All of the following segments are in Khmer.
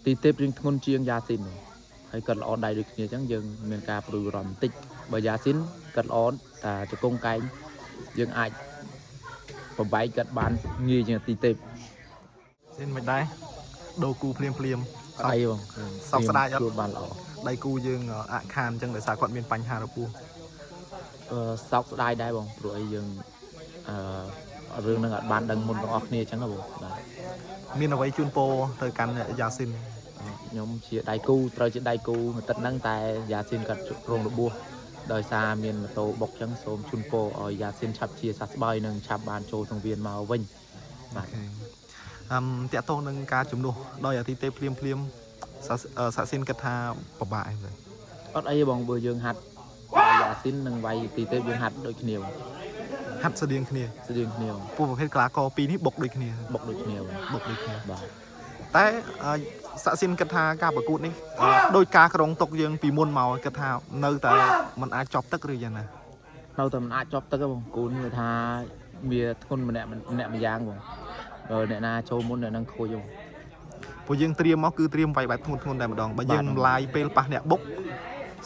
ទីទេពរៀងធ្ងន់ជាងយ៉ាស៊ីនហើយគាត់ល្អដៃដូចគ្នាអញ្ចឹងយើងមានការព្រួយបារម្ភបន្តិចបើយ៉ាស៊ីនគាត់ល្អតែជង្គង់កែងយើងអាចបំបែកគាត់បានងាយជាងទីទេព ស៊ីនមិនដែរដូរគូភ្លាមភ្លាម អត់អីបង សោកស្ដាយអត់ ខ្លួនបានល្អ ដៃគូយើងអាក់ខានអញ្ចឹងដោយសារគាត់មានបញ្ហារបួស អឺសោកស្ដាយដែរបងព្រោះអីយើងអឺរឿងហ្នឹងអត់បានដឹងមុនទាំងអស់គ្នាអញ្ចឹងណាបងបាទ មានអ្វីជូនពរទៅកាន់យ៉ាស៊ីន ខ្ញុំជាដៃគូត្រូវជាដៃគូមួយទឹកហ្នឹងតែយ៉ាស៊ីនគាត់រងរបួសដោយសារមានម៉ូតូបុកអញ្ចឹងសូមជូនពរឲ្យយ៉ាស៊ីនឆាប់ជាសះស្បើយនិងឆាប់បានចូលសង្វៀនមកវិញបាទ OK អឹមតាក់ទងនឹងការជំនួសដោយអាទិទេពភ្លាមភ្លាមសាសាក់ស៊ីនគិតថាពិបាកអីទេ អត់អីទេបងបើយើងហាត់វាយយ៉ាស៊ីននិងវាយទីទេពយើងហាត់ដូចគ្នាបង ហាត់ស្តៀងគ្នា ស្តៀងគ្នាបង ពួកប្រភេទកីឡាករពីរនេះបុកដូចគ្នា បុកដូចគ្នាបង បុកដូចគ្នា បាទ តែសាក់ស៊ីនគិតថាការប្រកួតនេះដោយការក្រុងទុកយើងពីមុនមកគិតថានៅតែมันអាចចប់ទឹកឬយ៉ាងណា នៅតែមិនអាចជាប់ទឹកទេបងគូនេះគឺថាវាធ្ងន់ម្នាក់ម្នាក់ម្យ៉ាងបងបើអ្នកណាចូលមុនអ្នកហ្នឹងខូចបង ព្រោះយើងត្រៀមមកគឺត្រៀមវាយបែបធ្ងន់ធ្ងរតែម្ដងបើយើង បាទ ឡាយពេលប៉ះអ្នកបុក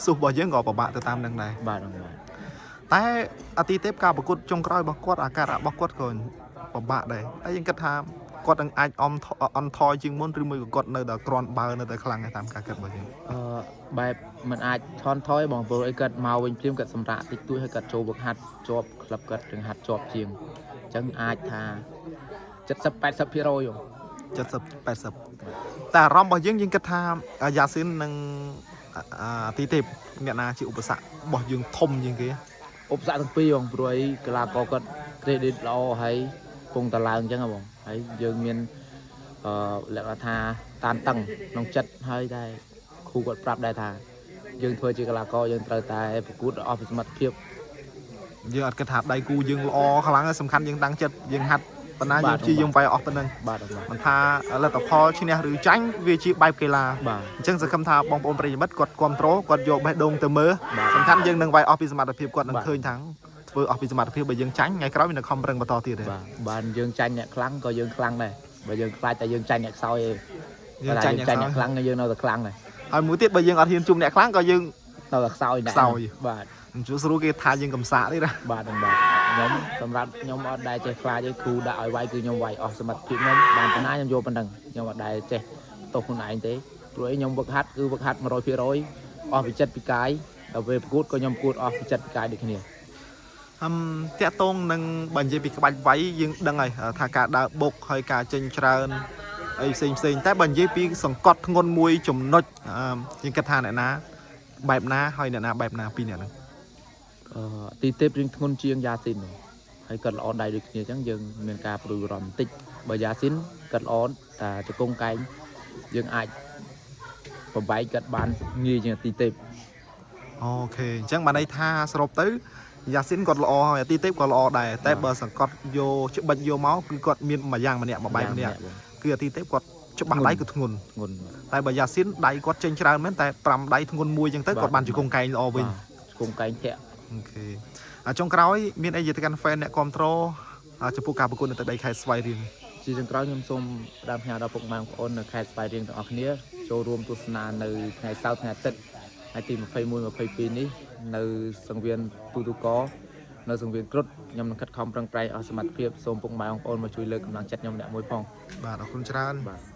ស៊ុះរបស់យើងក៏ពិបាកទៅតាមនឹងដែរ បាទបងបាទ តែអតិទេពការប្រកួតចុងក្រោយរបស់គាត់អាការៈរបស់គាត់ក៏ពិបាកដែរតែយើងគិតថាគាត់នឹងអាចអមអន់ថយជាងមុនឬមួយក៏គាត់នៅតែគ្រាន់បើនៅតែខ្លាំងដែរតាមការគិតរបស់យើង អឺបែបมันអាចថនថយបងព្រោះអីគាត់មកវិញភ្លាមគាត់សម្រាកតិចតួចហើយគាត់ចូលវឹកហាត់ជាប់ក្លឹបគាត់នឹងហាត់ជាប់ជាងអញ្ចឹងអាចថា70 80%បង 70 80តែអារម្មណ៍របស់យើងយើងគិតថាយ៉ាស៊ីននិងអតិទេពអ្នកណាជាឧបសគ្គរបស់យើងធំជាងគេ ឧបសគ្គទាំងពីរបងព្រោះអីកីឡាករគាត់ credit ល្អហើយពងតឡើងអញ្ចឹងហ៎បងហើយយើងមានអឺលក្ខណៈថាតានតឹងក្នុងចិត្តហើយតែគ្រូគាត់ប្រាប់ដែរថាយើងធ្វើជាកីឡាករយើងត្រូវតែប្រកួតឲ្យអស់ពីសមត្ថភាព យើងអត់គិតថាដៃគូយើងល្អខ្លាំងទេសំខាន់យើងតាំងចិត្តយើងហាត់ប៉ុណ្ណា បាទ យើងព្យាយាមវាយអស់ប៉ុណ្ណឹង បាទបងបាទ មិនថាលទ្ធផលឈ្នះឬចាញ់វាជាបែបកីឡា បាទ អញ្ចឹងសង្ឃឹមថាបងប្អូនប្រិយមិត្តគាត់គ្រប់ត្រូលគាត់យកបេះដូងទៅមើល បាទ សំខាន់យើងនឹងវាយអស់ពីសមត្ថភាពគាត់នឹង បាទ ឃើញថាធ្វើអស់ពីសមត្ថភាពបើយើងចាញ់ថ្ងៃក្រោយវានឹងខំប្រឹងបន្តទៀតទេ បាទបានយើងចាញ់អ្នកខ្លាំងក៏យើងខ្លាំងដែរបើយើងខ្លាចតែយើងចាញ់អ្នកខ្សោយឯង យើងចាញ់ បើចាញ់អ្នក អ្នកខ្លាំង ខ្លាំងក៏យើងនៅតែខ្លាំងដែរ ហើយមួយទៀតបើយើងអត់ហ៊ានជួបអ្នកខ្លាំងក៏យើង នៅតែខ្សោយដែរ ខ្សោយ បាទ មិនជួស្រួលគេថាយើងកំសាកទេណា បាទបងបាទខ្ញុំសម្រាប់ខ្ញុំអត់ដែលចេះខ្លាចទេគ្រូដាក់ឲ្យវាយគឺខ្ញុំវាយអស់សមត្ថភាពខ្ញុំបានប៉ុណ្ណាខ្ញុំយកប៉ុណ្ណឹងខ្ញុំអត់ដែលចេះទោសខ្លួនឯងទេព្រោះអីខ្ញុំវឹកហាត់គឺវឹកហាត់100%អស់ពីចិត្តពីកាយដល់ពេលប្រកួតក៏ខ្ញុំប្រកួតអស់ពីចិត្តពីកាយដូចគ្នា ហឹមតាក់តងនឹងបើនិយាយពីក្បាច់វាយយើងដឹងហើយថាការដើរបុកហើយការចេញច្រើនអីផ្សេងផ្សេងតែបើនិយាយពីសង្កត់ធ្ងន់មួយចំណុចអឺយើងគិតថាអ្នកណាបែបណាហើយអ្នកណាបែបណាពីរអ្នកហ្នឹង អឺទីទេពរៀងធ្ងន់ជាងយ៉ាស៊ីនបងហើយគាត់ល្អដៃដូចគ្នាអញ្ចឹងយើងមានការព្រួយបារម្ភបន្តិចបើយ៉ាស៊ីនគាត់ល្អតែជង្គង់កែងយើងអាចបំបែកគាត់បានងាយជាងទីទេព OK អញ្ចឹងបានន័យថាសរុបទៅយ៉ាស៊ីនគាត់ល្អហើយអាទីទេពក៏ល្អដែរតែបើសង្កត់យកច្បាច់យកមកគឺគាត់មានមួយយ៉ាងម្នាក់មួយបែបម្នាក់ បង គឺអាទីទេពគាត់ច្បាស់ដៃគឺធ្ងន់ ធ្ងន់ តែបើយ៉ាស៊ីនដៃគាត់ចេញច្រើនមែនតែ5ដៃធ្ងន់មួយអញ្ចឹងទៅគាត់បានជង្គង់កែងល្អវិញ បាទជង្គង់កែងធាក់ OK អាចុងក្រោយមានអីនិយាយទៅកាន់ fan អ្នកគ្រប់ត្រូលចំពោះការប្រកួតនៅទឹកដីខេត្តស្វាយរៀង ជាចុងក្រោយខ្ញុំសូមផ្ដាំផ្ញើដល់ពុកម៉ែបងប្អូននៅខេត្តស្វាយរៀងទាំងអស់គ្នាចូលរួមទស្សនានៅថ្ងៃសៅរ៍ថ្ងៃអាទិត្យថ្ងៃទី21 22នេះនៅសង្វៀនទូទូកនៅសង្វៀនគ្រុតខ្ញុំនឹងខិតខំប្រឹងប្រែងអស់សមត្ថភាពសូមពុកម៉ែបងប្អូនមកជួយលើកកម្លាំងចិត្តខ្ញុំម្នាក់មួយផង បាទអរគុណច្រើន បាទ